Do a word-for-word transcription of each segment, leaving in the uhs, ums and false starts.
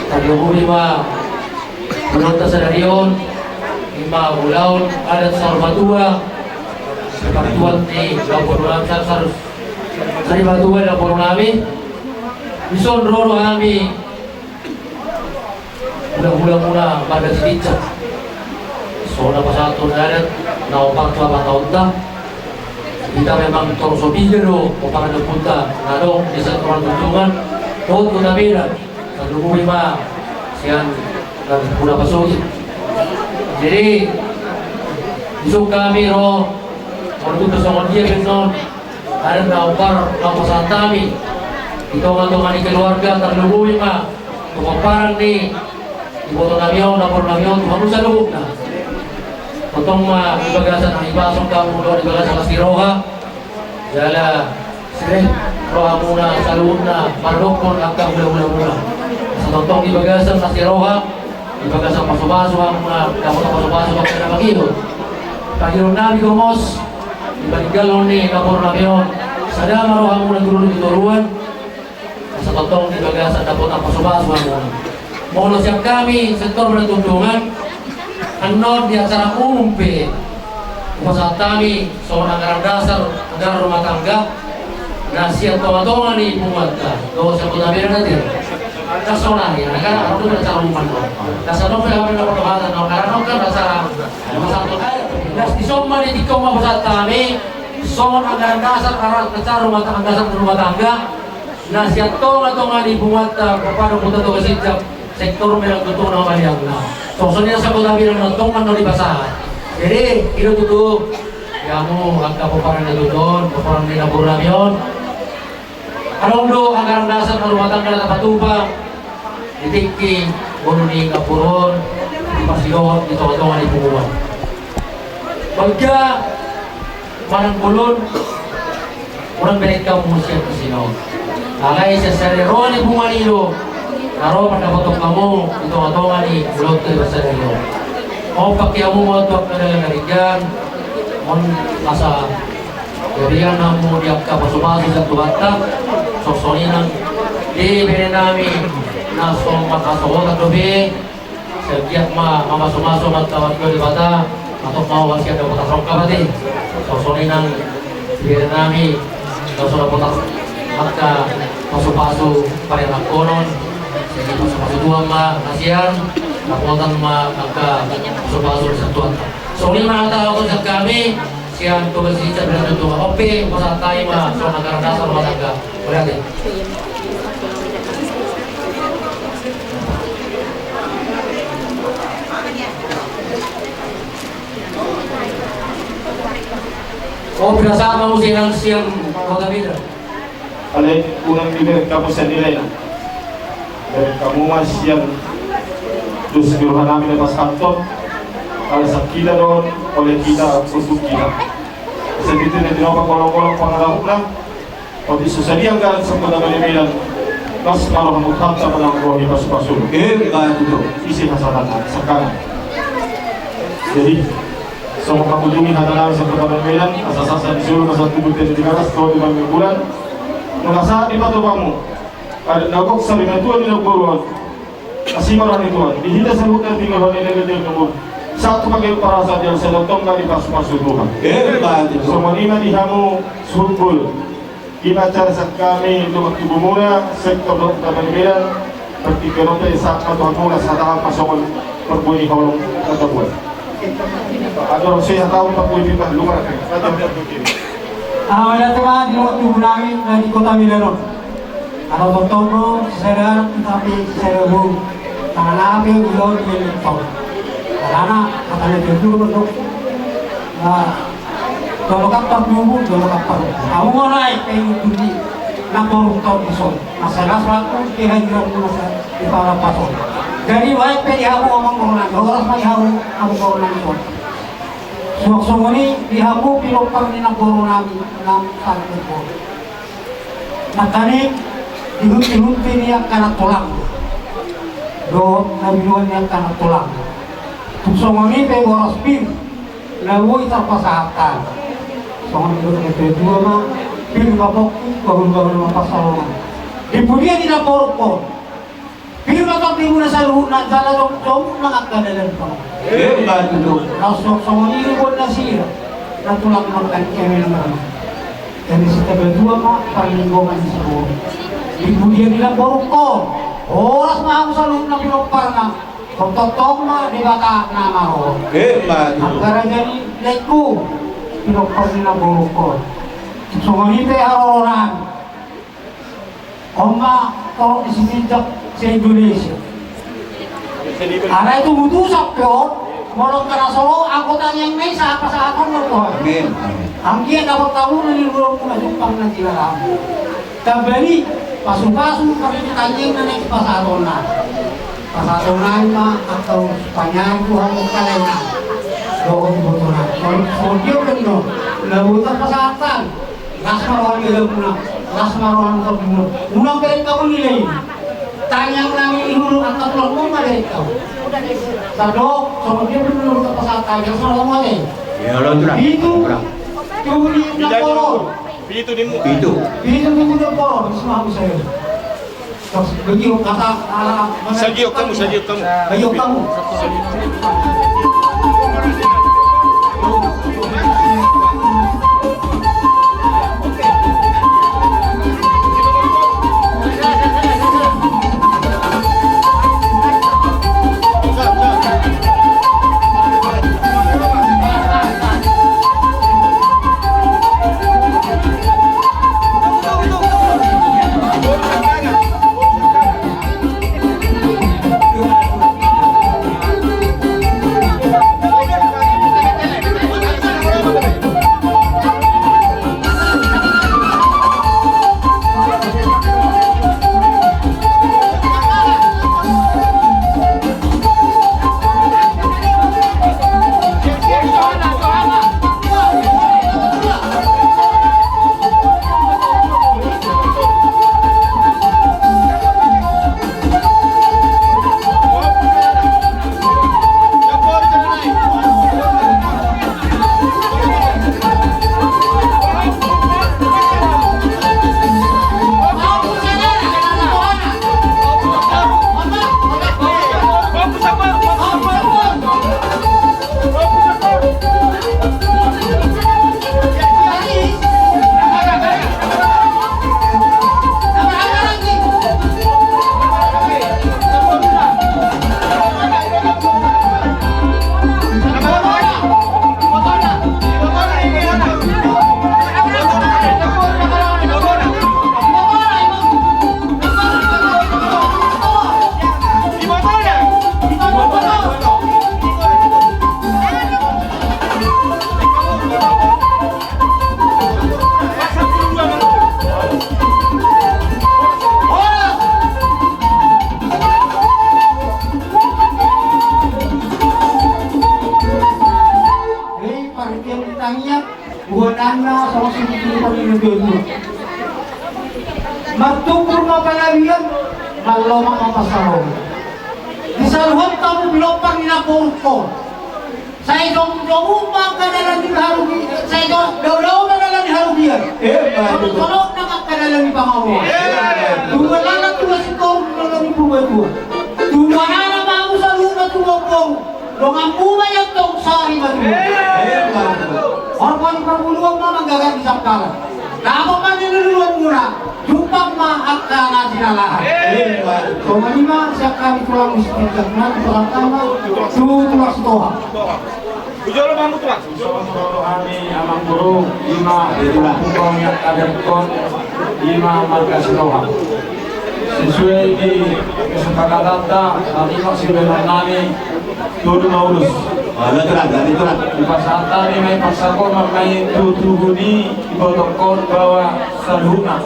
Tarlumobi ma ulaonta sadari on, ima ulaon adat saur matua, partuan ni namboru nami, sar-, sar-, sarimatua ni namboru nami. Dison ro do hami hulahula muna marga Sitinjak. So na pasahathon adat na opat tu hata-hataonta. Hita memang torus so piga do pomparan ni ompunta na adong di sektor Tunjungan dohot Kota Medan. Tarlumobi ma sian na muna pasogit. Jadi, dison hami ro, molo tung pe songon dia pe annon adat na opat na hupasahat hami di tonga-tonga ni keluarga, tarlumobi ma tu pomparan ni iboto nami on, namboru nami on, tu hamu saluhutna. Tongtong ma di bagasan hahipason hamu dohot di bagasan las ni roha, jala sireh rohamuna saluhutna mandokkon angka hulahula muna. Asa tongtong di bagasan las ni roha, di bagasan pasupasu hamuna, dapotan pasupasu, pangkirimon, pangkirimon nami gomos di paninggalhon ni namboru nami on. Sada ma rohamuna tu dolok di toruan, asa tongtong di bagasan dapotan pasupasu hamuna. Molo sian hami sektor Medan Tunjungan, annon di acara umum pe hupasahat hami songon anggaran dasar anggaran rumah tangga na sian tonga-tonga ni punguanta dohot sian Kota Medan ate. Angka sonari, anggaran rumah tangga, acara umum annon. Dasar dope hami na perlu hata na anggaran on kan acara rumah tangga. Das dison ma di tingki on ma hupasahat hami songon anggaran dasar acara rumah tangga, dasar rumah tangga na sian tonga-tonga ni punguanta, pomparan ni ompunta Toga Sitinjak, sektor Medan Tunjungan na maliangna. Songon i nang sian Kota Medan na tongtong annon dipasahat. Jadi, i do tutu, di hamu angka pomparan ni ompunta on, pomparan ni namboru nami on. Adong do anggaran dasar na rumah tangga na tapatupa di tingki ngolu ni namboru on, di parsidohot di tonga-tonga ni punguan. Balga manang bolon, unang bereng hamu sian dison. Alai sian sada roha ni punguan i do na ro mandapothon hamu di tonga-tonga ni ulaonta di parsadari on. Mauliate hamu ma tu angka dala na denggan on, asa gabe hamu di angka pasupasu sian Tuhanta. Songon i nang di bere nami na so marhasohotan dope, sai anggiat ma mamasumasu ma Tuhanta Debata, hatop ma hasian dapotan rongkap ate. Songon i nang di bere nami na so dapotan angka pasupasu parianakhonon, sai dipasupasu Tuhan ma hasian, dapotan ma angka pasupasu sian Tuhanta. Songon i ma hata hata sian hami, sian Toga Sitinjak Medan Tunjungan. On pe hupasahat hami ma songon anggaran dasar rumah tangga. Mauliate. On pe hupasahat ma muse nang sian Kota Medan. Alai unang dibereng hamu sian nilaina. Bereng hamu ma sian dos ni roha nami na pasahathon. Ala sang hita do on, oleh hita, untuk hita. Sai di hita na tinopa golanggolang pangarahutna. Otik so sadia anggaran sian Kota Medan, las ma roha ni Tuhanta manang roha ni pasupasu. Oke, baik itu. Ise hasahatan, sangkanan. Jadi, songon hamu dungkon hata nami sian Kota Medan, asa sasa ni solu, asa tubu tene di garas, tolu di bulan. Nunga sahat dipatupa hamu adat na gok sarimatua ni namboru on. Asi ma roha ni Tuhan, di hita saluhutna tinggal roha ni Tuhan. Satu pakai parasa dia, sai tongtong ma dipasupasu Tuhan. Oke, baik itu. Songon i ma di hamu suhut bolon. Ima acara sian hami tu tubumuna, sektor dohot Kota Medan, partingkian on pe sahat ma tu hamuna, sahat ma songon parbue ni holong na tabuat. Adong sai hata on parbue pipa, lupa. Mauliate ma di tubu nami na di Kota Medan on. Adong tongtong do sisada anak, tapi sisada boru. Tangan api ulo di lintong. Karena katanya dia dulu bentuk. Nah, Jolo kapar tubu, jolo kapar. Hamu ma na aek pe inuthon ni namboru on dison. Asa las waktu ke hadiran masa di pala pason. Jadi aek pe di hamu amang boru nami, horas ma di hamu amang boru nami on. Suang songon i di hamu pinompar ni namboru nami na sangkep on. Mantani dihunti-hunti ni angka na tulang. Dohot na binuan ni angka na tulang. Tung songon i pe boras pir. Na boi tarpasahat hami. Songon nidok ni natuatua ma, pir ma pongki, bahulbahul ma pansalongan. Di pudian i namboru on, Pir ma tondimuna saluhutna jala jongjongmuna angka dalan panganon. Emma tutu. Laos songon i do nasida na tulang mangkali kami na marhaha. Jadi sitabatua ma parlinggoman ni saluhut. Di pudian ni namborungkon, horas ma hamu saluhutna pinomparna. Tongtong ma Debata na marohot. Emma tutu. Angka raja ni laengku, pinompar ni namborungkon. Songon i pe haroroan. On ma torop ni Sitinjak se-Indonesia. Alai tumundalhon pe on, molo tung na so olo anggo tangiang na i sahat pasahaton do tu Tuhan. Amin. Anggiat dapot hamu na niluluanmuna jumpang na jinalahan. Tamba ni pasupasu marhite tangiang na naeng pasahatonna. Pasahatonna i ma angka ulos pangidoan tu hamu angka lae na dohot ibotona. Molo songon dia pe annon na boi tarpasahat hami. Las ma roha ni dalanmuna, las ma roha ni tondimuna. Unang bereng hamu nilai. Tangiang na niluluan angka tulangmuna ma bereng hamu. Sadok songon dia pe annon na boi tarpasahat hami, las ma roha ni dalanmuna. Ia, olo, tulang. Pitu. Tulang. Tubu ni Namboru. Pitu, Namboru. Pitu. Pitu, Namboru. Sagiot hamu, sagiot hamu. Sagiot hamu. Hei, parhitean ni tangiang, buat anda, sama sini, sini, sini, sini. Martumbur ma pangalian, marlomak ma pansalongan. Di saluhut hamu pinompar ni namborungkon. Sai jongjong ma angka dalan ni harugi, sai jong, daodao ma dalan ni harugian. Emma tutu. Songon i nang angka dalan ni pangaoon. Emma tutu. Tubuan anak, tubuan singkoru, tubuan anak, tubuan anak ma hamu saluhutna tubuan boru. Donganmu ma i antong sari ma tubuan. Emma tutu. Horbo ni parngoluan ma manggagar di samparan. Dapot ma niluluanmuna, jumpang ma angka na jinalahan. Emma tutu. Songon i ma sian hami tulang Sitinjak, na tu tulang Sitohang. Bujolo ma hamu tulang. Songon hami amangboru, i ma tulang, tulang yang ada di kon, i ma marga Sitohang. Sesuai di kesepakatanta, tadi kok si benon nami, tolu ma ulos. Ada tulang, ada tulang. Dipasahat hami ma i, pasahat ma i tu tubu ni ibotongkon bahwa saluhutna.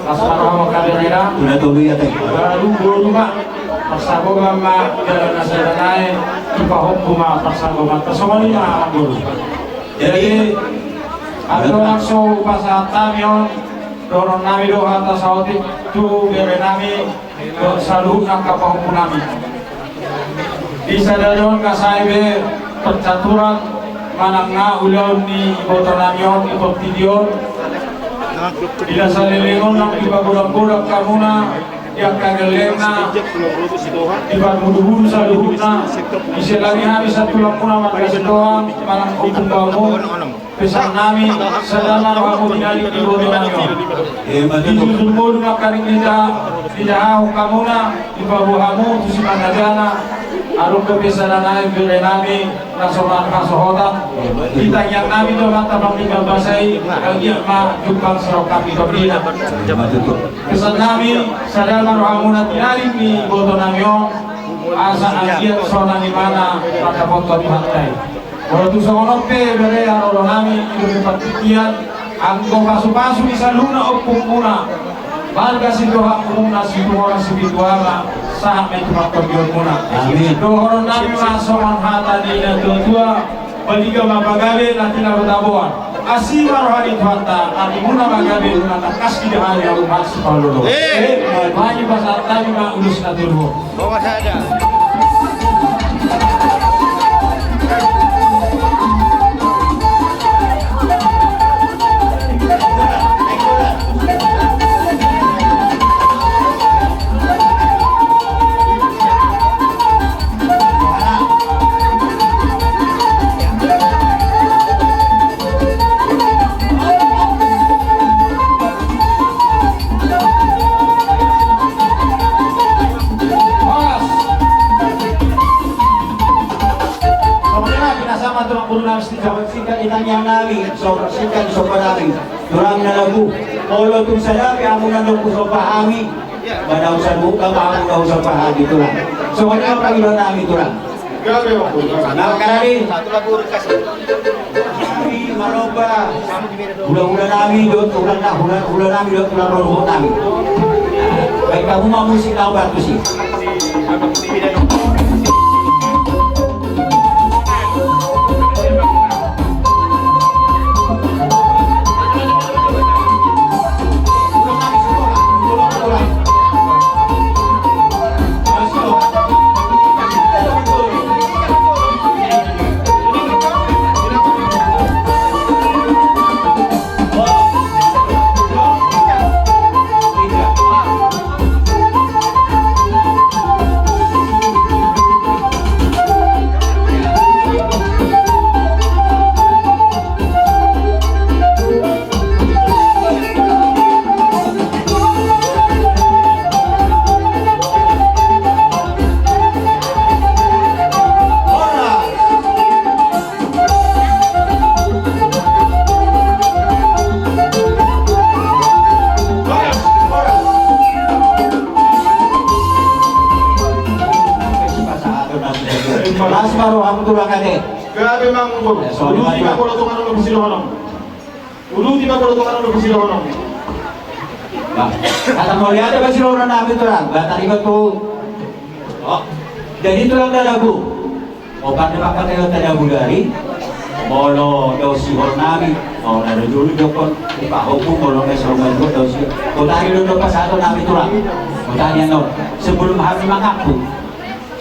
Las ma roha ma angka bere da. Udah tolu ya, teh. Baru boru ma. Parsanggoman ma dalan na sada nai, tu pahompu ma parsanggoman. Songon i ma boru. Jadi, andorang so hupasahat hami on, dohonon nami do hata saotik tu bere nami, dohot saluhutna angka pahompu nami. Di sada on nga sai be percaturan manang nga ulaon ni iboto nami on, di portibi on. Di na saleleng on nang dipagodang-godang hamuna, Di angka gellengna, di parbudubudu saluhutna, ise lagi hami satulang muna marga Sitohang manang Ompung Bamu. Pesan nami sada ma rohamu tinading di boto nami on. Di susul modung angka ring di jaha, di jaha hamu na, di paboa hamu tu si manajana. Adong dope sada nai bere nami na so marhasohotan. Di tangiang nami do mata panggilan basa i, anggiat ma jumpang sirongkap ni tondina. Pesan nami sada ma rohamu na tinading di boto nami on. Asa anggiat sonang imana mandapothon Tuhanta i. Molo tung songon on pe bere, olo nami, di partingkian, anggo pasupasu ni saluhutna ompung muna, marga Sitohang, umumna Situmorang Sipituama, sahat ma i tu partondion muna. Amin. Dohonon nami ma songon hata ni natuatua: Baliga ma pagabe na tinabo-taboan. Asi ma roha ni Tuhanta, atimuna ma gabe, na tangkas di hami alu masi palolo. Eh. Eh, maju pasahat nami ma ulos na turbo. Bawa saja. Horas. Songon i ma, pinasahat ma tulang boru nami, singkat di tangiang nami, so-, singkat di somba nami. Tulang na lagu, molo tung sada pe hamu na ndang husomba hami, ba ndang husomba, ba hamu ndang husomba hami, tulang. Songon i ma pangidoan nami, tulang. Gabe, Ompung. Nangkaning i. Nami maromba. Hulahula nami dohot tulang na, hula, hula nami dohot tulang rorobot nami. Baen hamu ma musik na hombar tusi. Las ma roham, tulang, ate. Gabe, Amangboru. Uduti ma molo tung adong na pasidohonon. Uduti ma molo tung adong na pasidohonon. Bah, hata mauliate ma sidohonon nami, tulang. Bah, tarima tu. Oh, jadi, tulang, dalagu. Opat na pangkataion ta na bodari. Molo daosihon nami, oh, na do jolo jokon, di pahopu, molo na so ma jolo daosihon. Botari do na pasahaton nami, tulang. Botari annon. Sebelum hami mangaku.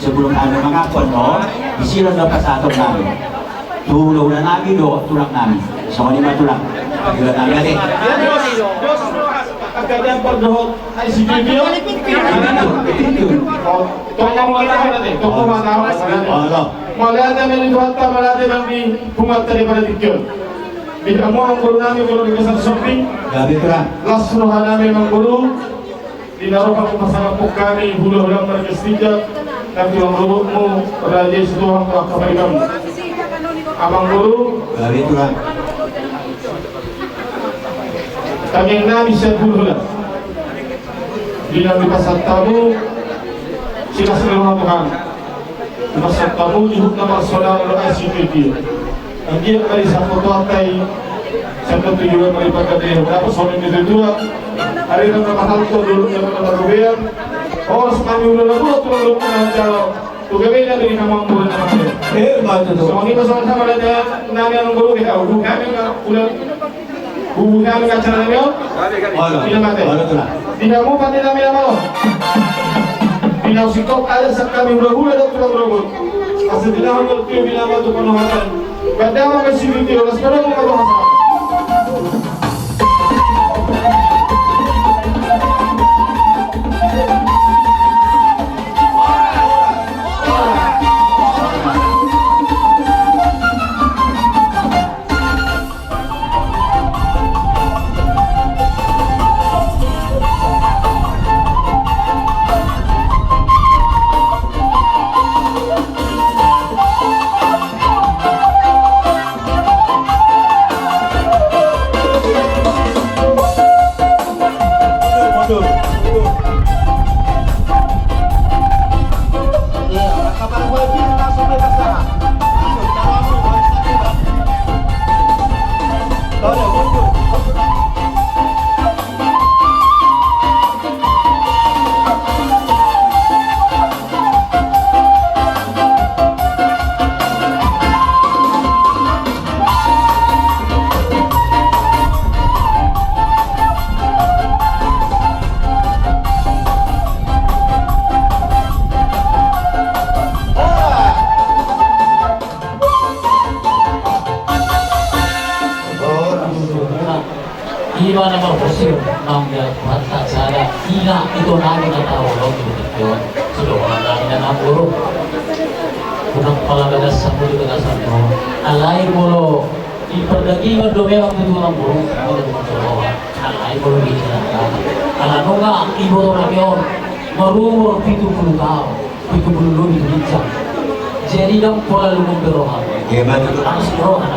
Sebelum hami mangaku annon, disi do na pasahaton nami. Tu hulahula nami dohot tulang nami. Songon i ma, tulang. Panggilan nami, ate. Angka dampar dohot. Ai si Bibi, oh. Tong ma mangataho ate, tong ma mangataho. Mauliate ma di Tuhanta, mauliate ma di punguanta di pada tingki on. Di hamu, Amangboru nami, molo di gasan sombi. Gabe, tulang. Las roha nami, Amangboru. Di na ro hamu pasangaphon hami hulahula marga Sitinjak, nang tulang rorobotmu Raja Sitohang, Raka Pariban. Amangboru. Gabe, tulang. Tangiang nami sian hulahula. Di na dipasahat hamu, silas ni roha Tuhan. Dipasahat hamu ihut na marsoada dohot ai si Bibi. Anggiat ma di sapotoan ta i, sapotu jua ma di panggabean. Dapot songon i tu tua. Ari na marhalto, dolok na marrobean. Horas ma di ulaon na bulat, tulang rorobot na manjalo. Tu gabe na di hamu, Amangboru, na manjalo. Eh, ma tutu. Songon i ma, songon i ma, mauliate nami, Amangboru, di hau. Hami na ulaon. Hubungi hami ma acara nami on. Olo. Ina mate. Olo, tulang. Di hamu pande nami na malo. Di na singkop adat sian hami hulahula dohot tulang rorobot. Asa di na hami tio di na matu panohatan. Banda ma mesi di tio, las pada mo matu hasa. Nama posir nang ya, mata sada ina itu nami na tahu lo gitu. Sudah nami na namburu. Unang pala bagas samu di bagasan tu. Alai molo di perdagingan do memang butuh namburu. Alai molo di, ala nunga iboto nami on marumur pitu pulu taon. Pitu pulu lobi tu ginjang. Jadi ndang pola lungun be roha. Iya, betul. Harus roha.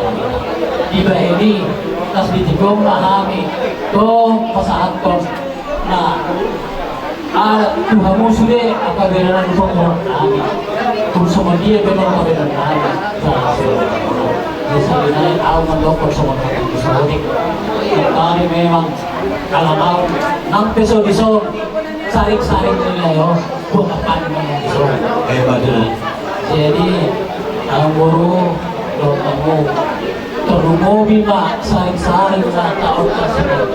Dibaen i, pas ditigom ma hami, tong pasahathon. Nah, ah, tu hamu sude angka bere na dison roha nami. Tung songon dia pe roha bere nami. Jadi, au mandok songon hami di saotik. Kami memang, kalau mau, nang pe so dison, saring-saring nilai, oh. Hebat, ya. Jadi, amang boru, dohot hamu, tarlumobi ma saring-saring na taon kasih.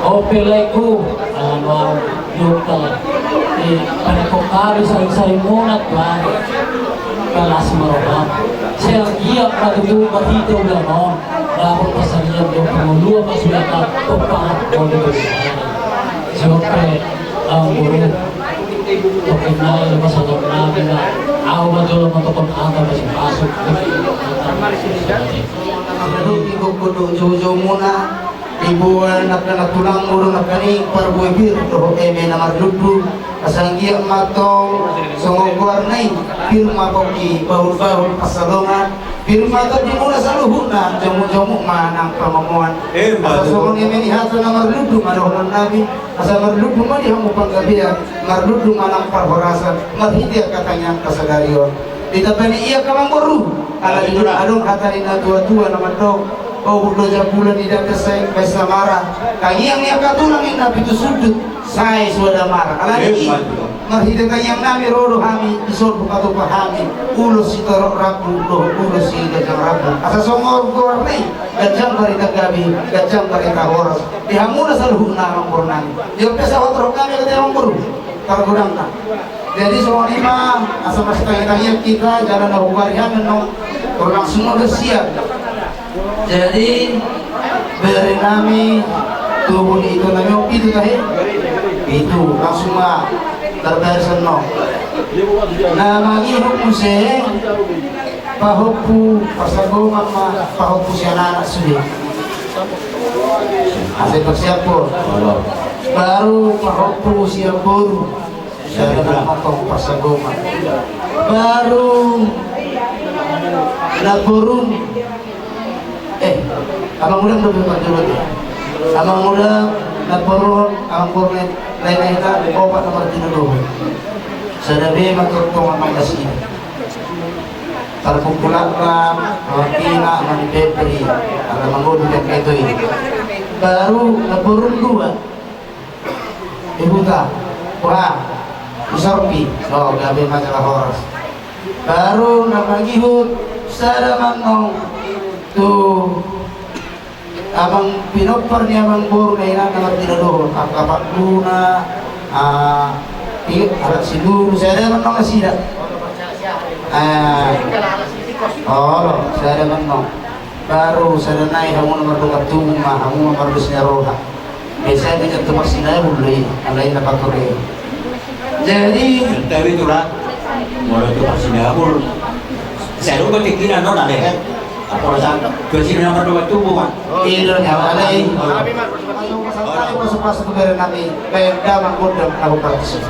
Ope laengku, ala nuaeng, jokal, eh, pada kok kami saring-saring muna tu ari. Balas ma roha. Sai anggiat ma tutu marhite ulaon on dapot parsaripeon, jokal, molo lua ma sude angka pomparan, molo tu ari. Jokal, amang boru. Tokinna lepas atau nami na, au ma jolo mantokon angka masuk-masuk. Jadi, di buku do jojo muna, diboan angka na tulang muna angka ni parbue pir dohot eme na marlundu, asa anggiat ma tong songon goarna i, pir ma pongki bahul-bahul pansalongan, pir ma tondi muna saluhutna, jomu-jomu ma nang pamomoan. Asa songon eme ni hata na marlundu ma dohonon nami. Asa marlundu ma di hamu panggabean, marlundu ma nang parhorasan, marhite angka tangiangta sadari on. Ditambani i angka amang boru, ala adong hata ni na tua-tua na mandok, o burdo jambulan i dapet sai baen samara, tangiang ni angka tulang i na pitu sundut, sai suada mara. Ala ni i, marhite tangiang nami ro do hami, dison hupatupa hami ulos sitorop rambu dohot ulos siganjang rambu. Asa songon goarna i, ganjang barita gabe, ganjang barita horas. Di hamuna saluhutna amang boru nami. Di on pe sahat roha nami, amang boru. Targodangna. Jadi songon i ma, asa marsitangiang-tangiang hita, jala na hubari hami annon, langsung ma siap. Jadi bere nami, tubu ni ito nami on pitu tahe. Pitu, langsung ma tarbere annon. Na mangihut muse. Pahompu parsagoman ma, pahompu sian anak sude. Asa persiapon. Baru pahompu sian boru. Sada ma tong parsagoman. Baru na boru. Eh, amang uda do be parjolo. Amang uda, na boru, amang boru na lain na hita, opat na martinodohon. Sada be ma tong amang nasida. Tarpungkul anak, lawan ina, amang ni Febri, ala mangolu dan keto i. Baru na boru dua. Ibuta, wah, isorpi, oh, gabe ma jala horas. Baru na mangihut, sada ma annon, tu Amang pinompar ni amang boru na ina na martinodohon, angka panduna, ah, i, anak si Lulu, sada ma annon nasida. Ah, olo, sada ma annon. Baru sada nai hamu na mardongan tubu ma, hamu na mardos ni roha. Biasa di jatuh marsinabul do i, alai na patore. Jadi, santai be tulang. Molo tu parsinabul. Sai dong bertingkiran non ale. Apa rasa? Dua sini nomor dua tubuh, Pak. Iya, dong, ya, alai. Pas-pas tu bere nami. Baik, damang modal aku praktis.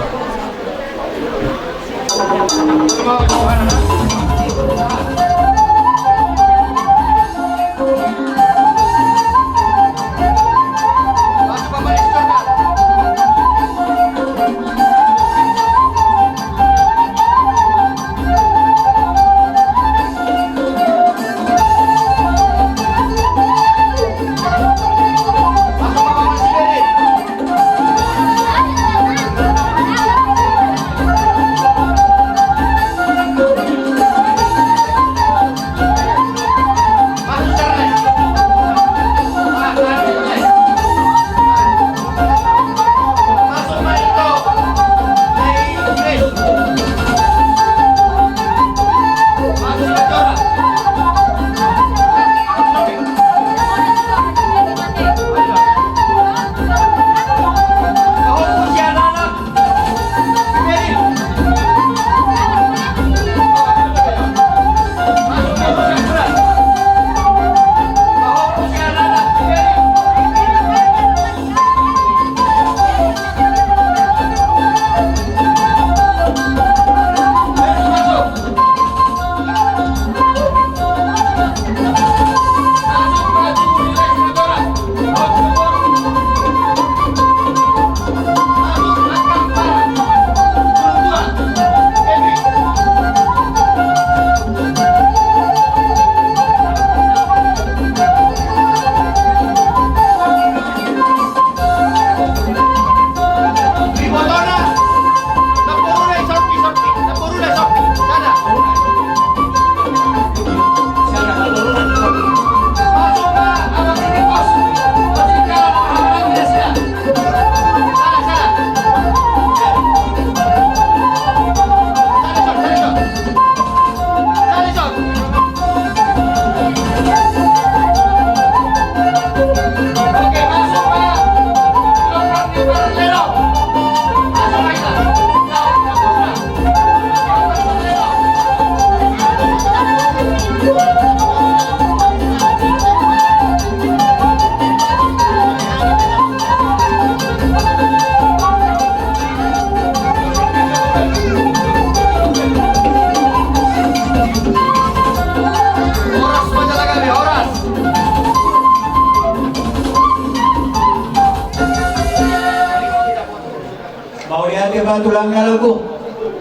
Tulang na lagu,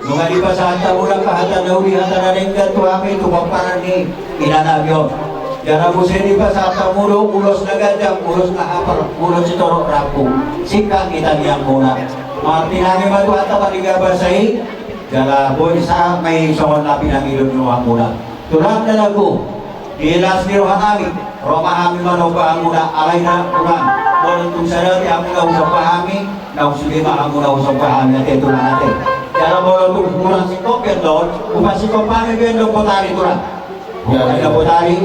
nunga dipasahat hamu do hata na uli, hata na denggan tu hami tu pomparan ni inanami on. Jala muse dipasahat hamu do ulos na ganjang, ulos na hapar, ulos sitorop rambu. Singkat ni tangiangmuna. Martinangi ma Tuhanta pariga basa i, jala boi sahat ma i songon na pinangido ni rohamuna. Tulang na lagu, di las ni rohanami, ro ma hami manomba hamuna, alai na tulang, molo tung sada pe hamuna husomba hami, naung sude ma hamuna husomba hami, ate tulang ate. Jala molo tung hurang singkop pe annon, hupasingkop hami pe annon botari tulang. Bukan na botari,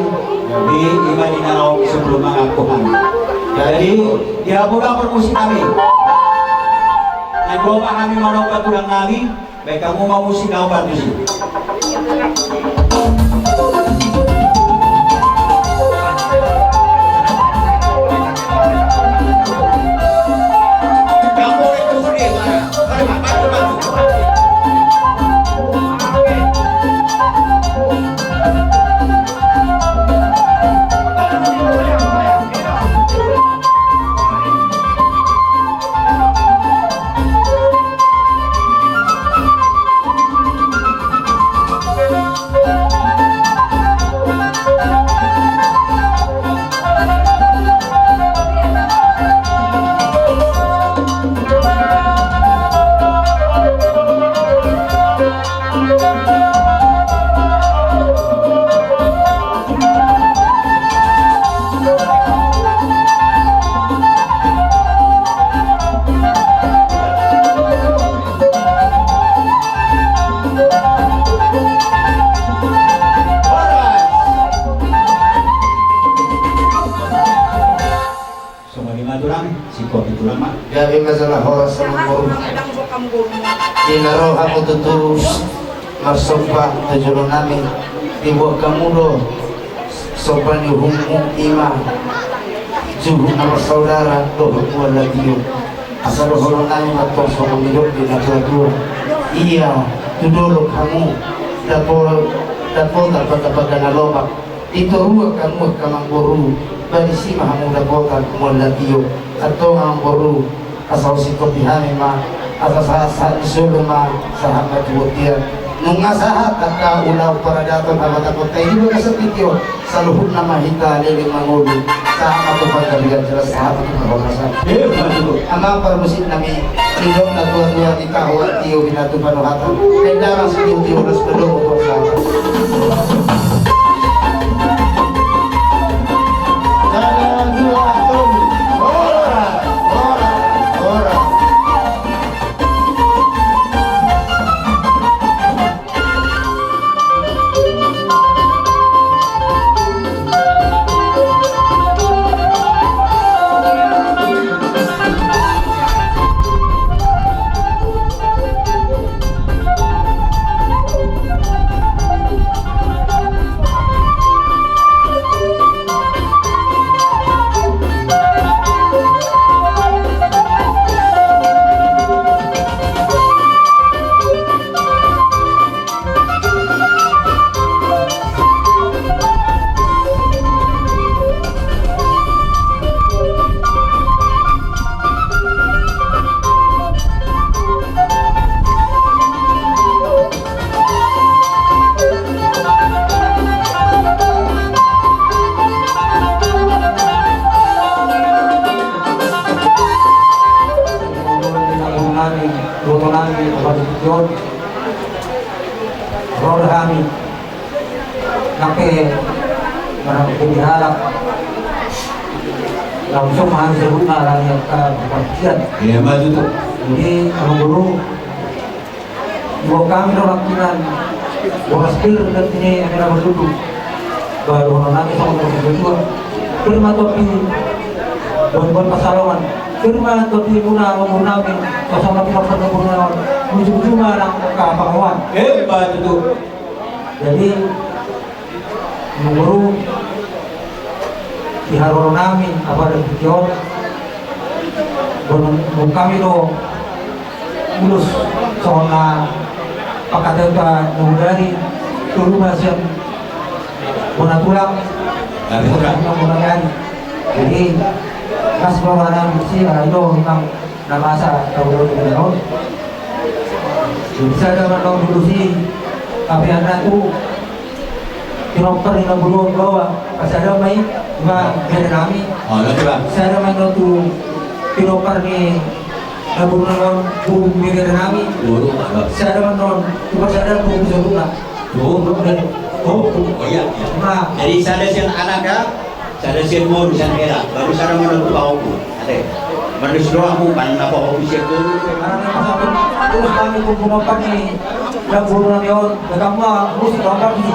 di ima di na laho sebelum mangangkup hami. Jadi, di hamuna parmusik nami. Naeng ro ma hami manomba tulang nami, baen hamu ma musik na hombar tusi. Songon i ma tulang, singkop i tulang ma. Gabe ma jala horas, amangboru. Di na ro hamu tutu marsomba tu jolo nami, diboan hamu do somba ni uhummu, ima juhut na marsaudara dohot mual latio. Asa dohonon nami ma tong songon nidok ni natuatua. Ia tu dolok hamu, dapo-, dapotan pata-pata na lomak. Di toruan hamu angka amangboru, ba disi ma hamu dapotan mual latio. Antong amangboru, asa husingkopi hami ma, asa sahat-sahat ni solu ma sahat ma tu bontean. Nunga sahat angka ulaon paradaton hamatonta i di bagasan tingki on, saluhutna ma hita leleng mangolu, sahat ma tu panggabean jala sahat ma tu parhorasan. Amang parmusik nami, nidok natuatua, di tahu tio binatu panuhatan. Kendarang sitio-tio las padomu tu Ro do hami. Nang pe, barang pe dihalak. Langsung ma hami sebutna alani angka parpartian. Iya, ma tutu. Jadi, amangboru, diboan hami do nangkinan boras pir, dan ini angka na mardudu. Baru nang nami songon na mardudu. Pir ma tondi, boan-boan pansalongan. Pir ma tondimuna, amangboru nami, songon na pinarpar ni amangboruna on. Ujung-ujungna nang angka pangomoan. Iya, ma tutu. Jadi, amangboru, di haroro nami, apala di tingki on, boan hami do ulos songon na pangkataion ta nagari, tolu ma sian bona tulang, bona tulang, bona gari. Jadi, las ma roha nami disi, ala i do memang na masa tahu-tahu di on. Sada ma annon tu si, tapi annon tu pinompar ni na boru on, baoa pasada ma i, ma bere nami. Oh, lagi, Bang. Sada ma annon tu pinompar ni na boru on, boru ni bere nami. Boru, Bang. Sada ma annon tu pasada, boru saudara. Boru, Bang. Oh, oh, iya, iya. Nah. Jadi sada sian anak, ya? Sada sian boru, sian hela, baru sada ma annon tu pahompu. Ate, mardos rohamu, manang na pahompu sian boru. Manang na pahompu. Terus kami kumpul opat ni, dan boru nami on, datang ma, musik opat ni.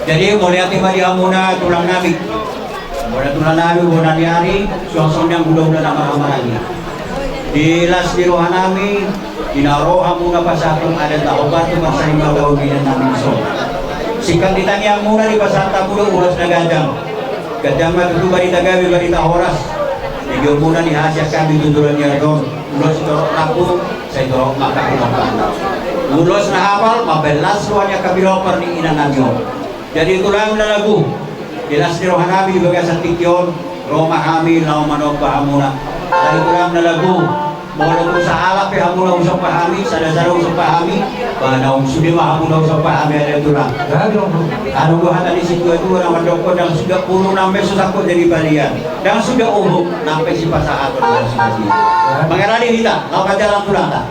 Jadi, mauliate ma di hamuna tulang nami. Bona tulang nami, bona ni ari, suang songon i nang hulahula na marhahamaranggi. Di las ni roha nami, di na ro hamuna pasahathon adat na hombar tu marsaringan tu inang nami dison. Singkang di tangiangmuna dipasahat hamu do ulos na ganjang. Ganjang ma tutu barita gabe, barita horas. Di hamuna di hasian hami tu joloan ni ari on, ulos torop rambu, sai torop mangkapinompa. Ulos na hapal mambahen las roha ni angka pinompar ni inang nami on. Jadi tulang na lagu, di las ni roha nami di bagasan tingki on, ro ma hami laho manomba hamuna. Jadi tulang na lagu, molo tung sahalak pe hamuna husomba hami, sada-sada husomba hami, ba naung sude ma hamuna husomba hami, ale tulang. Adong do hata ni situa-tua na mandok, ndang suda ulu nang pe so sangkot jadi balian, ndang suda uhum nang pe sipasahaton na so balian. Mangarade hita, laho marjalang tulang ta.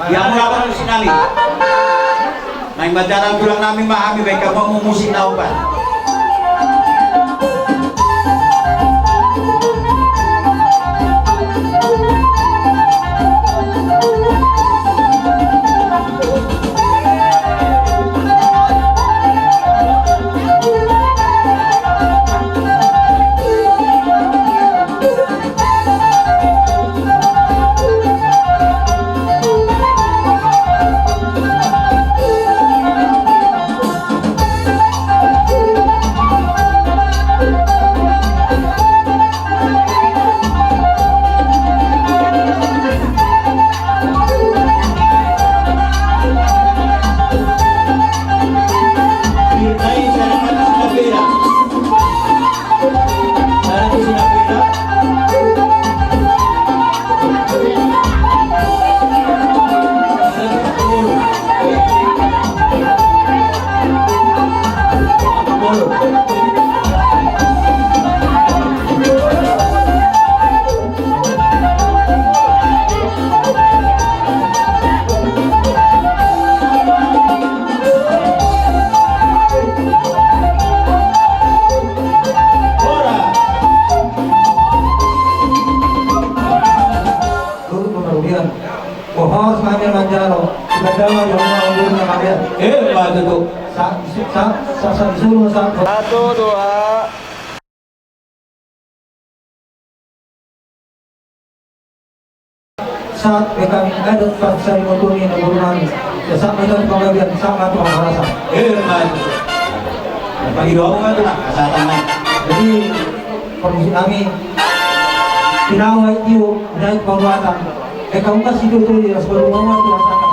Ia mula pamusik nami. Naeng marjalang tulang nami ma hami, baen hamu musik na opat. Horas ma hami manjalo. Sudah dawa di rumah umurnya kalian. Eh, betul. Sa, sa, sa, sa, disuruh sa. Satu, dua. Sahat ma hami adat parsarimatua ni na boru nami. Sahat ma hami panggabean, sahat ma hami pangarasan. Pagi dua ma tu na, asa tangan. Jadi, permisi kami. Tinawa itu, naik pembuatan. Eh, kamu kasih dulu tuh, ya, sebelum ngomong tuh, asa tangan.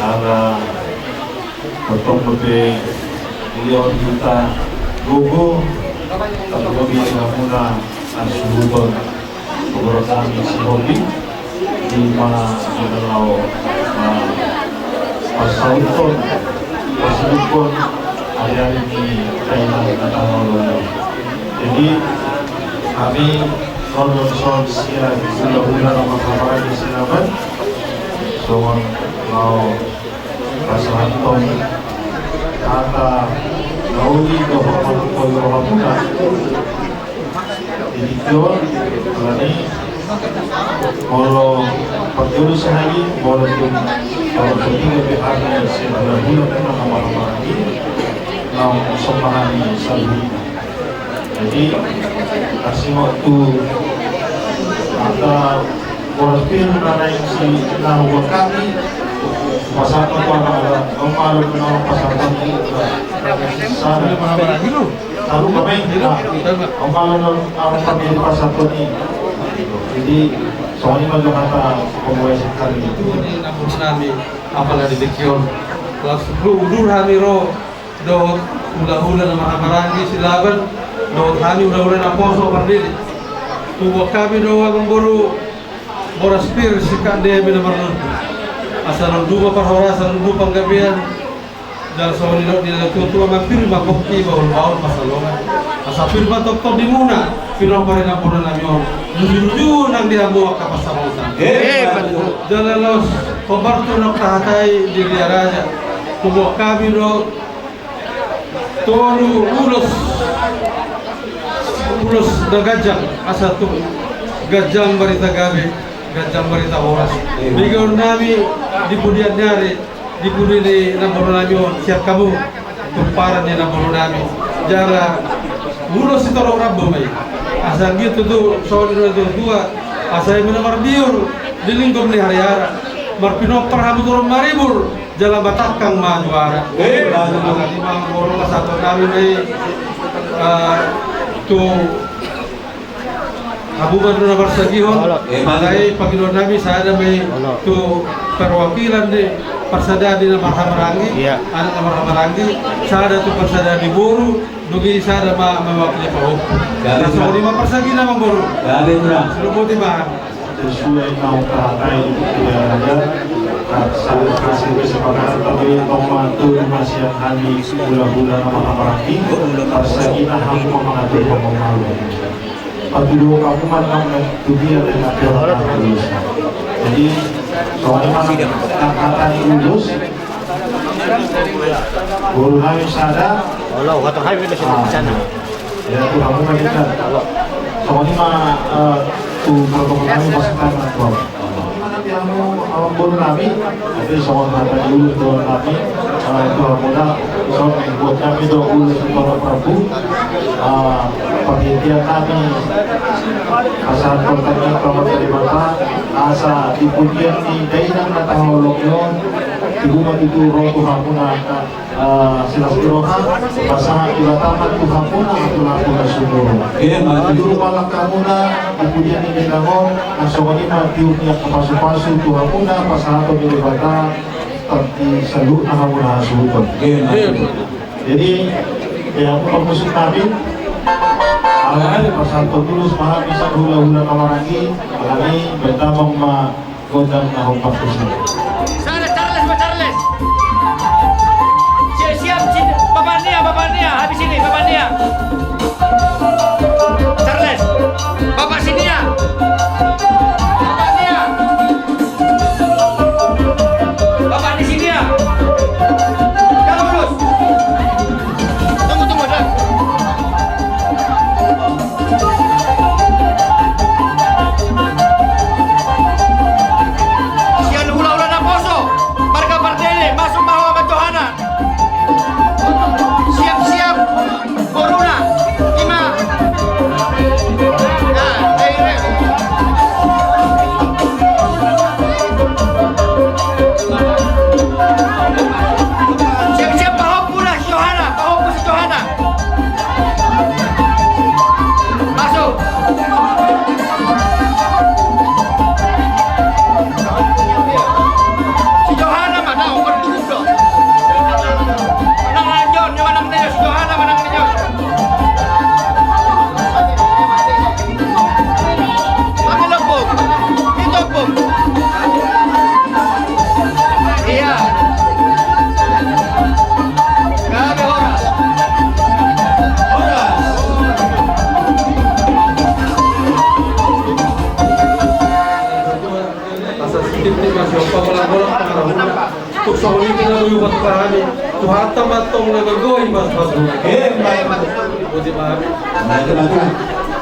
Ala tongtong dope dilehon hita gogo, tarlumobi di hamuna na suhuton gogo nami si Hobi, di ma di na laho, ah, pasahuthon, pasahuthon ari-ari ni dainang na tahaholongi. Jadi, hami ro songon sian hulahula na marhahamaranggi Sinaban, songon laho pasahathon hata na uli dohot mangkoi rohamuna. Jadi, jo, alani molo parjolo sahali, molo tu, molo tu tiga B H B sian hulahula na marhahamaranggi, naung somba hami saluhutna. Jadi, asi ma tu angka boras pir na naeng si na hubuat hami, pasahat ma tu angka, angka, angka, pasahat ma tu angka. Sana. Taruh kami, nah, angka, angka, angka, pasahat ma tu. Jadi, songon i ma jo hata pemulai sekali itu. Ini nampuna nami, apala di Bekion. Langsung udur hami ro. Dohot hulahula na marhahamaranggi Sinaban, dohot hami hulahula naposo pardidi. Hubuat hami do amangboru boras pir sian angka ende na marlundu. Asa ro dua parhorasan, ro dua panggabean. Jala songon nidok ni natuatua ma, pir ma pongki, bahulbahul pansalongan. Asa pir ma tongtong di muna pinompar ni nampuna nami on. Luju-luju nang di hamu angka pansamotan. Jala laos hombar tu na tahatai di Ria Raja. Hubuat hami do tolu ulos, ulos na ganjang, asa tu ganjang barita gabe, ganjang barita horas. Begeon nami di pudian ni ari, di pudi ni namboru nami on, sian hamu pomparan ni namboru nami. Jala ulos sitorop rambu ma i. Asa anggiat tutu songon nidok ni natuatua, asa i ma na marbiur di lingkop ni hariara. Marpinompar hamu torop maribur, jala matangkang ma juara. Eh, bagus. Jadi, amangboru, pasahaton nami ma i, eh, tu hamu ma na marsagihon. Olo. Eh, bagus. Alai pangidoan nami sada ma i, olo, tu perwakilan ni parsadaan ni na marhahamaranggi, iya, anak na marhahamaranggi, Sada tu parsadaan ni boru, dung i sada ma mewakili pahompu. Jadi, na songon i ma parsagina, Amangboru. Jadi, Tulang. Sudah boti, Bang. Sesuai naung tahatai di raja, saat hasil kesepakatan tadi tong ma tu rumah siang hami hulahula na marhahamaranggi, parsagina hamu ma mangatur pangomalo. Patuduhon hamu ma nang tu dia dan akhir. Jadi, soalnya mana nang hata ni ulos, boru nami sada. Olo, hata hai wina sini di sana. Ya, tu hamu ma kita. Soalnya ma, eh, tu protokol nami pas kan, Bang. Mana dia mau, eh, boru nami? Jadi, soal hata ni ulos dohot nami, eh, tu hamu na, soal buat nami dohot ulos tu para prabu. Eh, panitia nami, asa pertanyaan kawan dari Bapak, asa di pujian ni dainang na tahaholongi on, di rumah itu roh tu hamu na, eh, silas ni roha, pasahat Debata ma tu hamuna, tu hamuna sumurung. Iya, Mas. Di rumah langkamuna, di pujian ni dainang on, na songon i ma tiur ni angka pasupasu tu hamuna, pasahaton ni Debata, tangki saluhutna hamuna hasuhuton. Iya, Mas. Jadi, ya, aku permusik tadi, alani pasahaton dulu semangat bisa hula-hula kamaraki, alani bertambah ma Gondang na hombar tusi. Sana, Charles, ma Charles. Siap, siap, sini. Bapak Nia, Bapak Nia, habis ini, Bapak Nia. Charles, Bapak sini ya. Bapak Nia. Bapak di sini ya. Jangan lurus. Tunggu, tunggu, dah. Sian hula-hula naposo, marga Pardede, masuk ma ho Amang Johana. Siap-siap, boruna, ima. Nah, eh, eh. Siap-siap, pahompuna si Johana, pahompu si Johana. Masuk. Si Johana ma, na, umur tujuh belas. Manang anjon, dia manang dia, si Johana manang dia. Ambil lopok. Ini lopok. Iya. Gabe horas. Horas. Asa sititi masih opa bola-bola pangarahuna. Tuk songon i na boi hupasahat hami. Tuhanta ma antong na manggohi ma pasu. Emma. Boti ma hami.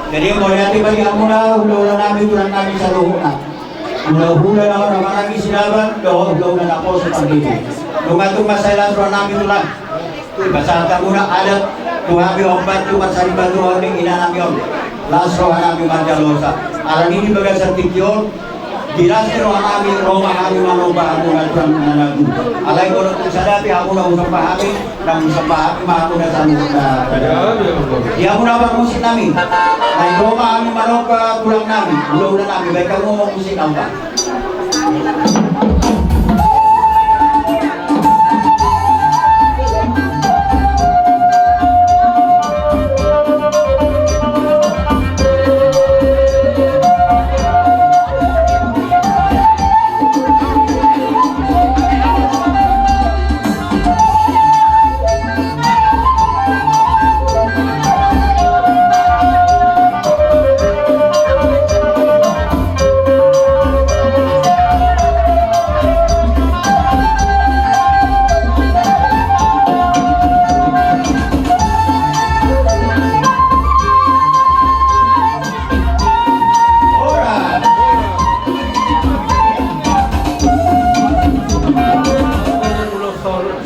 Jadi mauliate ma di hamuna, hula-hula nami, tulang nami saluhutna. Hula-hula na marhahamaranggi Sinaban, dohot hula-hula naposo Pardede. Nunga tung mansai las roha nami, tulang. Pasahat hamuna adat tu hami on, tu marsarimatua ni ina nami on. Las roha nami manjalo hosa. Alani di bagasan tingki on, di las ni roha nami, ro ma hami manomba hamuna, tulang na nagung. Alai molo tung sada pe hamuna husomba hami, nang husomba hami ma hamuna saluhutna. Di hamuna parmusik nami. Naeng ro ma hami manomba tulang nami, hula-hula nami, baen hamu ma musik na umba.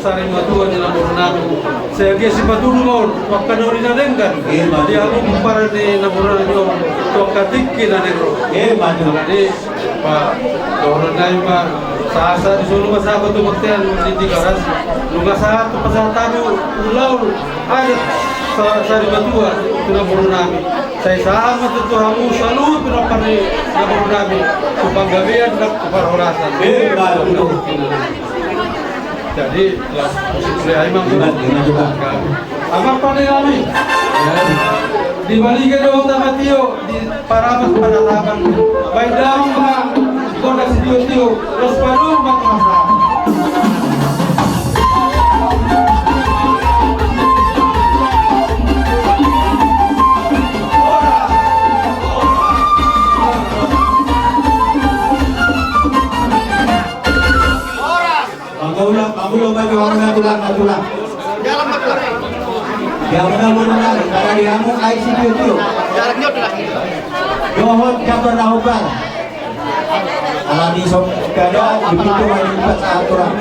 Sarimatua ni na boru nami. Sai anggiat sipatudu ma on tu angka na uli na denggan. Emma. Di hamu pomparan ni na boru nami on tu angka tingki na naeng ro. Emma tutu. Jadi, Pak, dohonon nai ma, sahat-sahat di solu ma sahat tu bontean di Tigaras. Nunga sahat tu pasahat hami ulaon adat sa-, sarimatua tu na boru nami. Sai sahat ma tutu hamu saluhut pinompar ni na boru nami tu panggabean dohot tu parhorasan. Emma tutu. Jadi, laos, mulai, Amang. Amang, pande nami. Di Balige do hita matio, di Parapat Panatapan. Baen damang ma gondang sitio-tio, laos padomu ma tu masa. Mangula, mangula, mangula, mangula, mangula. Dia muna, muna, muna, karena dia mau air sitio-tio. Dohot, jabar na hobal. Alani sok kada di pintu main empat satu orang.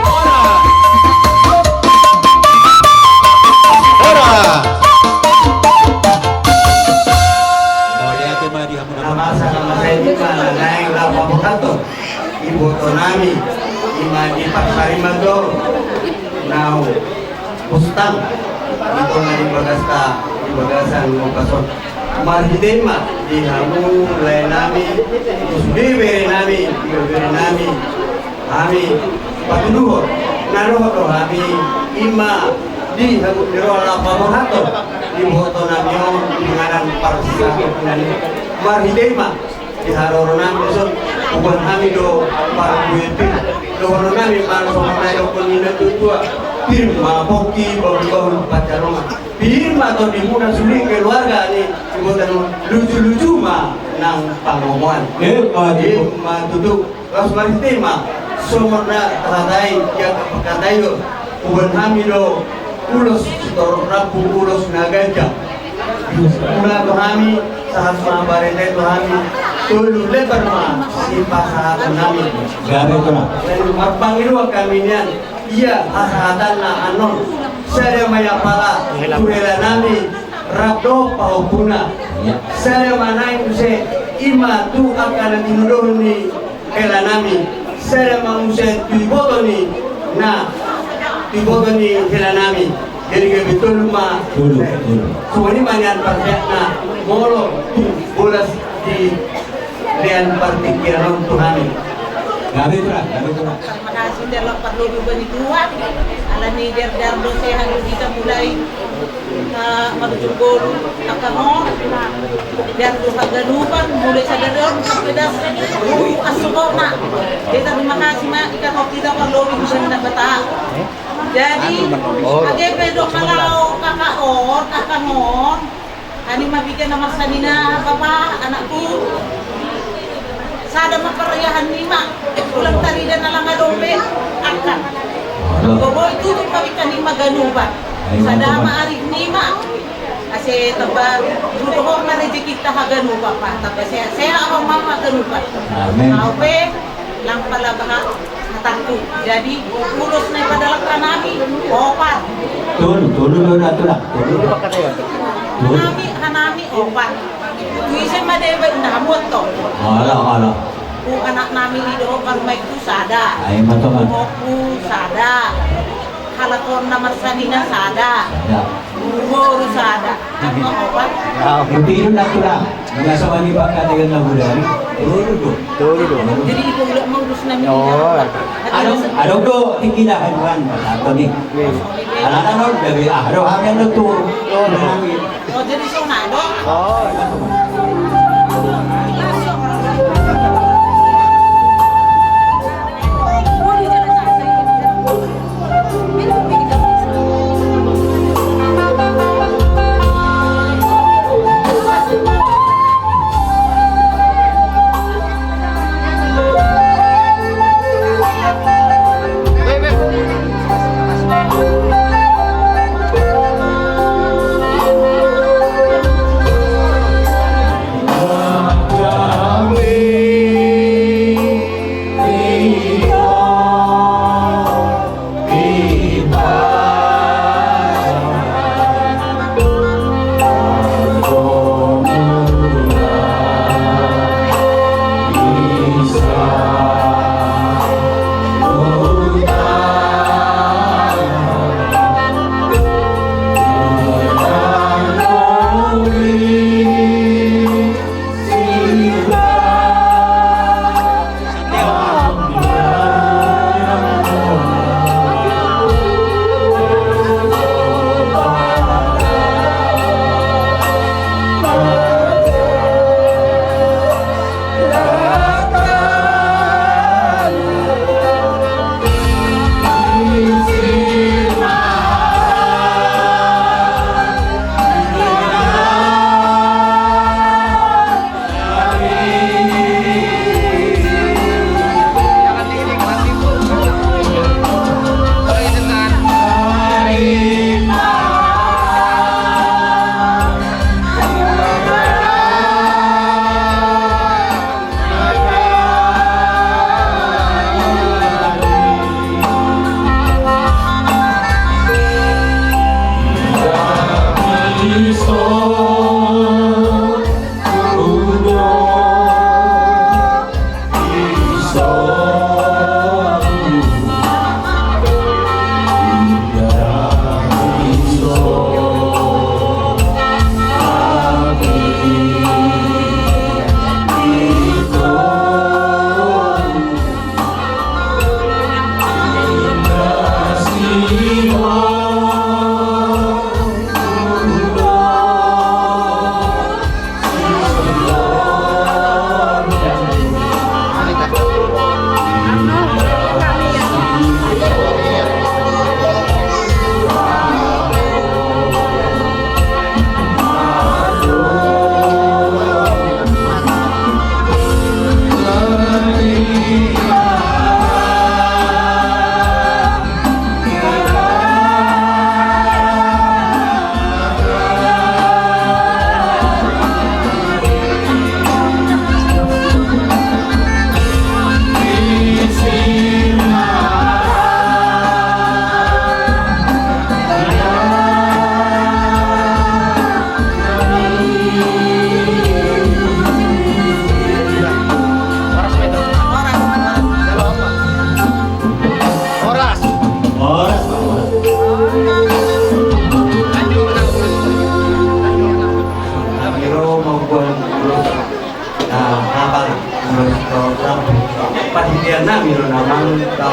Ora. Ora. Mauliate ma di hamu na masa, na masa i ma na naeng laho paborhathon iboto nami, i ma di parsariman do naung hustang di tonga ni bagasta, di bagasan ngompas on. Marhite i ma di hamu lae nami, di sude bere nami, di bere nami, hami patuduhon na dohot do hami, i ma di hamu di roha laho paborhathon iboto nami on di ngaran parsahaton nami. Marhite i ma di haroro nami dison, huboan hami do parbue pir. Dohonon nami ma songon na nidok ni natuatua: Pir ma pongki, bahulbahul pansalongan. Pir ma tondimuna sude keluarga ni iboto nami on, lujuluju ma nang pangomoan. Emma tutu. Emma tutu. Laos marhite i ma songon na tahatai, ia tahatai do, huboan hami do ulos sitorop rambu, ulos na ganjang. Muna tu hami, sahat ma barita tu hami, tolu lembar ma sipasahaton nami. Gabe tu na. Marpangidoan hami nian, ia hasahatanna annon. Sada ma i apala tu hela nami rap dohot pahompuna. Sada ma nai muse, i ma tu angka na tinodohon ni hela nami, sada ma muse tu iboto ni na, tu iboto ni hela nami. Jadi gabe tolu ma. Tolu, tolu. Songon i ma nian parpeakna molo tung bolas di lean partingkian on tu hami. Gabe tu na, gabe tu na. Tarima kasih, ndang parlobi hubani Tuhan. Alani i, ndang, ndang do sehat do hita mulai, eh, marujung ngolu angka on. Ndang do haganupan mulai sadari on sampe das. Ui, asukona. Jadi tarima kasih ma, ndang do hita parlobi hubani Debata. Jadi age pe do halaho angka on, angka on. Ani ma piga na marsanina, Bapa, anakku. Sada ma parayaan nima, ulang tarida na lang adong be angka. Boi tutup ma piga nima ganupan. Sada ma ari nima. Ase tamba, dohot ma rejekinta haganupan, Pak. Tamba sehat-sehat, abang mama ganupan. Amin. Au pe, lang pala baha hatangku. Jadi ulos na ipadalahon hami opat. Tolu, tolu do na tulang. Tolu. Tolu. Hami, hanami opat. Tu ise ma deba inda hamu antong. Ala, ala. Tu anak nami i dohot parumaenku sada. Ai ma tongan. Parumaenku sada. Halak on na marsanina sada. Sada. Boru sada. Angka opat. Au. Boti do na tulang. Molo songon i pangkataion na bodari, tolu do. Tolu do. Jadi iko ulang mangurus nami. Oh. Adong, adong do tingki na haduan, atau ni. Iya. Alana non gabe aha do hami anu tu. Oh. Oh, jadi songon i do. Oh.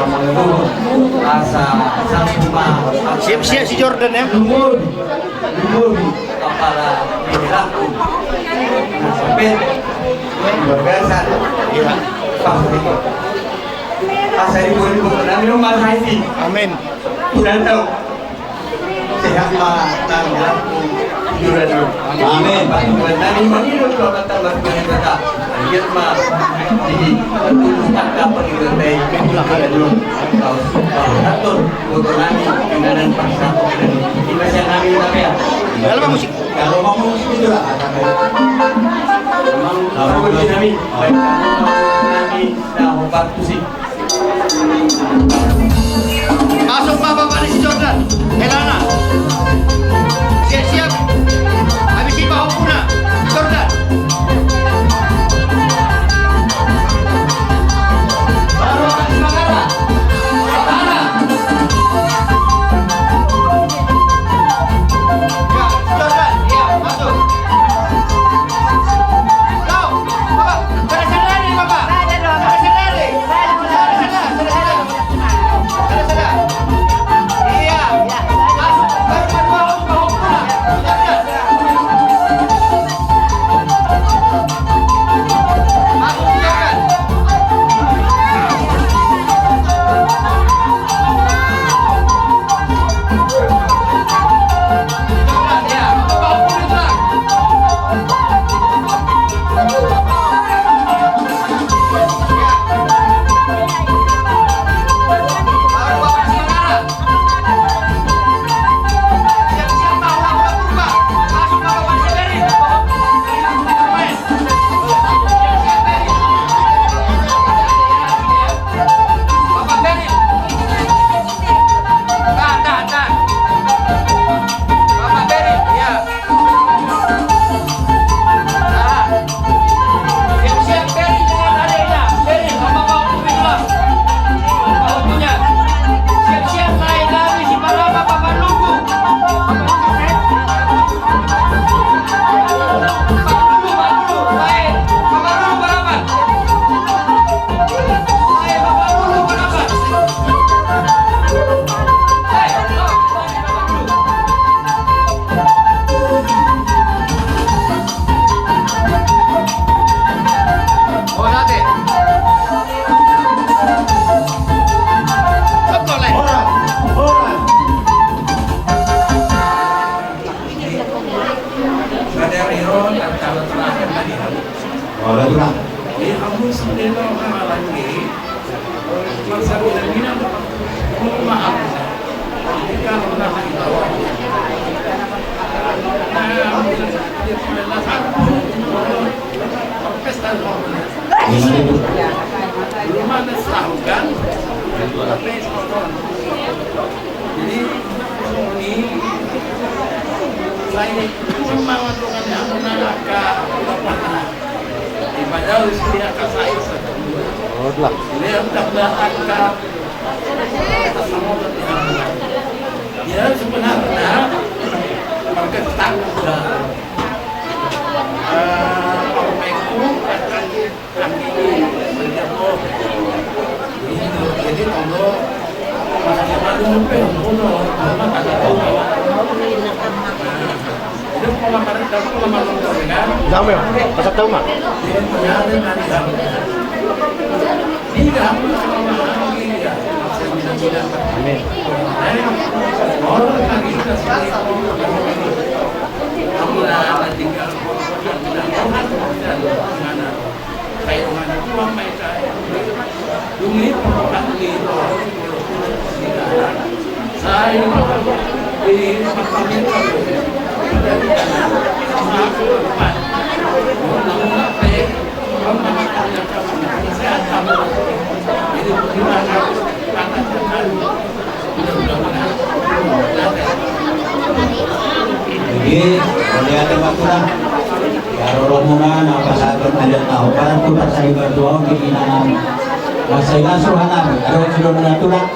Asa sampu ma. Siap-siap si Jordan, ya. Lumobi, lumobi kepala di laku. Nah, sampai luar biasa. Iya. Pas itu. Asa ibu-ibu nami rumah saya sih. Amin. Udah tahu. Sehat ma nang dalam kuburan. Amin. Batu nami mangidul doa mata batu nami kata. Lihat ma di tulus tangkap pangidul teh. Kau atur foto nami dengan paksa kau dan di masa nami tapi ya. Kalau mau musik. Kalau mau musik itu lah. Memang kalau nami, nami dah obat musik. Masuk ma bapak ni si Jordan. Helana. Siap-siap. Habis i pahompuna. Jordan. Baru akan semangat. Semangat. Ya, Jordan. Ya, masuk. Go. Bapak, sudah sadar nih, Bapak. Sudah sadar. Horas, Tulang. Jadi, ini saya cuma mendoakan yang menang angka. Di padahal dia kasih satu. Oh, lah. Dia tambah angka. Ya, sebenarnya pakai tangga. Eh, permainan akan Dame, pasal tahu mah. Amin. Jadi, mauliate ma, Tulang. Di haroromuna na pasahathon adat na hombar tu parsaribar tu ahu di inanami. Masa inas rohanami, adong sidon na, Tulang.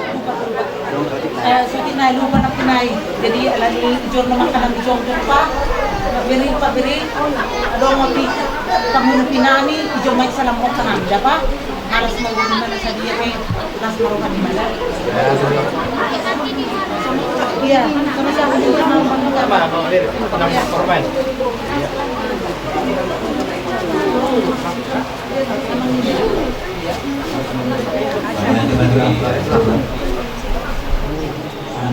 Eh, suti na lupa na punai. Jadi, alani ijor na makanan di jongjong pa. Beri, pa beri. Adong ma pi, pangulu pinami, ijor ma i salam hot tangan. Dapa? Harus mau di mana sadia, eh. Nang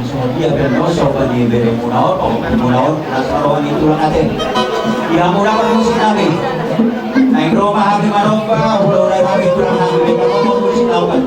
songon dia pe na so paniberemuna on, pahompunmuna on, las ma roha ni tulang ate. Di hamuna parmusik nami. Naeng ro ma hami maromba, hulahula hami tulang nami, baen ma musik na opat.